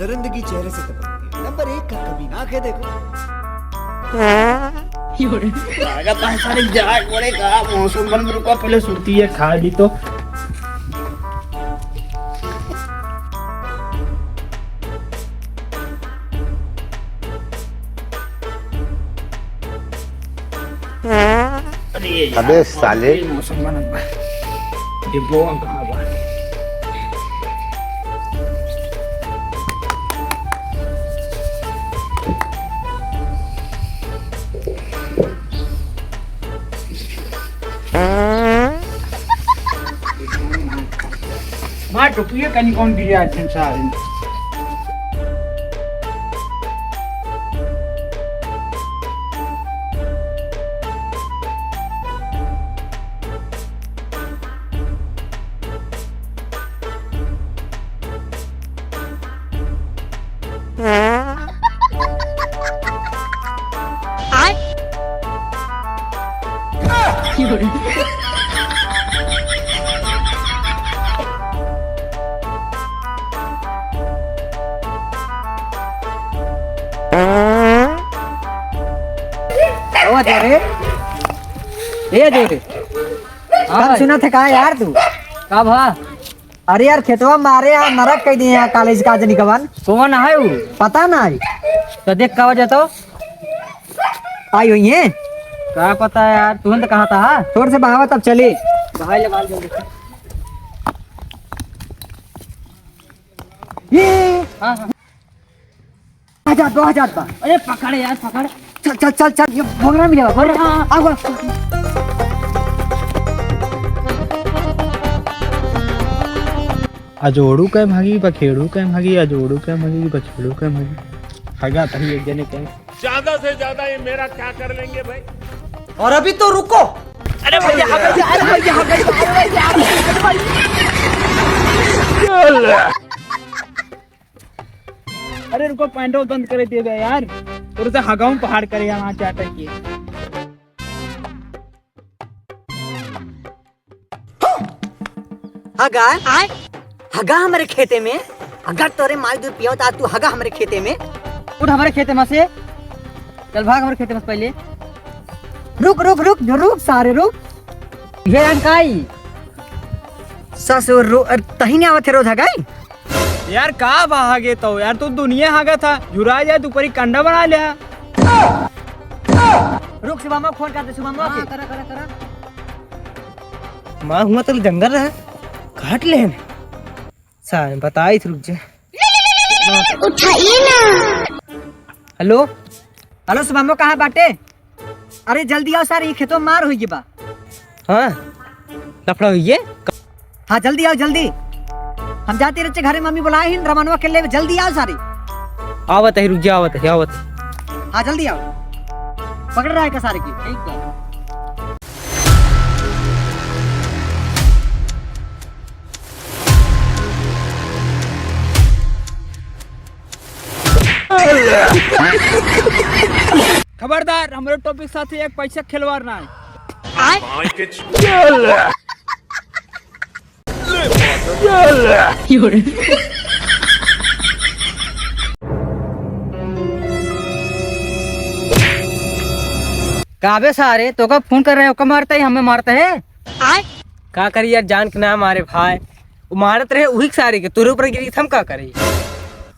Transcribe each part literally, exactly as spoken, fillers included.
दरिंदगी चेहरे से टपकती है। नंबर एक का कमीना, आंखें देखो। लागत है सारे जाए, बोले का मौसम बन, रुको, पहले सुरती है, खा ली तो। अरे यार, अबे साले। ये मौसम बना हुआ है। ये बोआ कहाँ हुआ है? मार टोपिए कनी कौन गिरे आज संसार में। ओ अजय रे, ए अजय रे, हाँ कल भाई। सुनत है का यार तू? का भा? अरे यार, खेतवा में मारे यार, नरक कइ दिए यार, कॉलेज का जनी कवन। कौन है उ? पता नाहीं। तो देख का वजह तो? आई हुई है। का पता यार, तुरंत कहा था। थोड़े से बहावा तब चली। बहाई ले बाल जल्दी। ये हाँ, हाँ। आ जात बा, आ जात बा। अरे पकड़ यार, पकड़। चल, चल, चल, चल, ये भोगना मिलेगा, भोगना। हाँ। आवा। अजोड़ू कै भागी, बखेड़ू कै भागी, अजोड़ू कै भागी, बखेड़ू कै भागी। हगा तही एक जने कै। ज्यादा से ज्यादा ये मेरा क्या कर लेंगे भाई? और अभी तो रुको। अरे भैया, भैया, अरे भैया, भैया, अरे भैया, अरे भाई। अरे रुको, पैंटो बंद करे देबे यार। तोरे से हगाऊं पहाड़ करे यहाँ चाटे के। हगा? आय? हगा हमरे खेते में? अगर तोरे माई दूध पियावत आज तू हगा हमरे खेते में? उठ हमरे खेते में से। चल भाग हमरे खेते में से पहले। रुक, रुक, रुक, रुक सारे रुक। ये अंकाई। ससुर रो-, अरे तही नहीं आवत है रोज हगाई? यार का बहागे तो यार, तू दुनिया हागा था, झुरा जाए तू परी कंडा बना लिया। रुक शुभम, फोन कर दे शुभम के। करा, करा, करा। माँ हुआ तो जंगल रहा, काट लेन। सारे बताई थी, रुक जा। उठाइए ना। हेलो, हेलो शुभम, कहाँ बाटे? अरे जल्दी आओ सारे, ये खेतवा में मार होइगे बा। हाँ, लफड़ा होइगे। हाँ जल्दी आओ जल्दी, हम जाते रहते घरे, मम्मी बुलाए ही रमनवा के लिए, जल्दी आओ सारे। आवत है, रुक जा, आवत है, आवत है। हाँ जल्दी आओ, पकड़ रहा है का सारे की। ठीक है। खबरदार, हमरे टॉपिक साथे एक पैसा खिलवाड़ ना है। काबे सारे, तो का फोन कर रहे हो, का मारता है, हमें मारता है? का करी यार, जान के ना मारे भाई, वो मारत रहे, उही के सारे के तोरे ऊपर गिरी, हम का करी?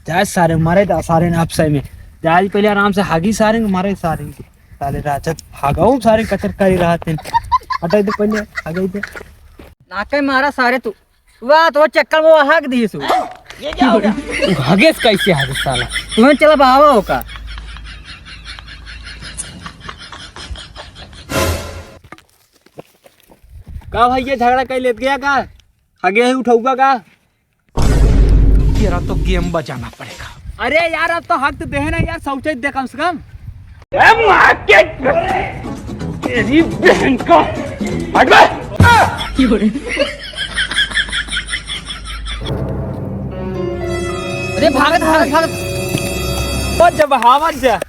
जा सारे मारे, जा सारे ने आपसे में, जा आज पहले आराम से हागी सारे ने मारे, सारे ने। साले राजत हागाऊ सारे कचर करी रहत हैं। हटाई दे पहले, हागाई दे। नाके मारा सारे तू। वाह, तो चक्कर वो हाग दी सु। ये क्या हो गया? तू हागेस कैसे हागेस साला? तुम्हें चला बावा हो का? का भैया, झगड़ा कर लेत गया का? आगे ही उठाऊगा का? तेरा तो गेम बजाना पड़ेगा। अरे यार, अब तो हक तो दे ना यार, शौचालय दे कम से कम। ए मार के तेरी बहन को। हट बे। अरे भागत, भागत, भागत। ओ जब हावत जा।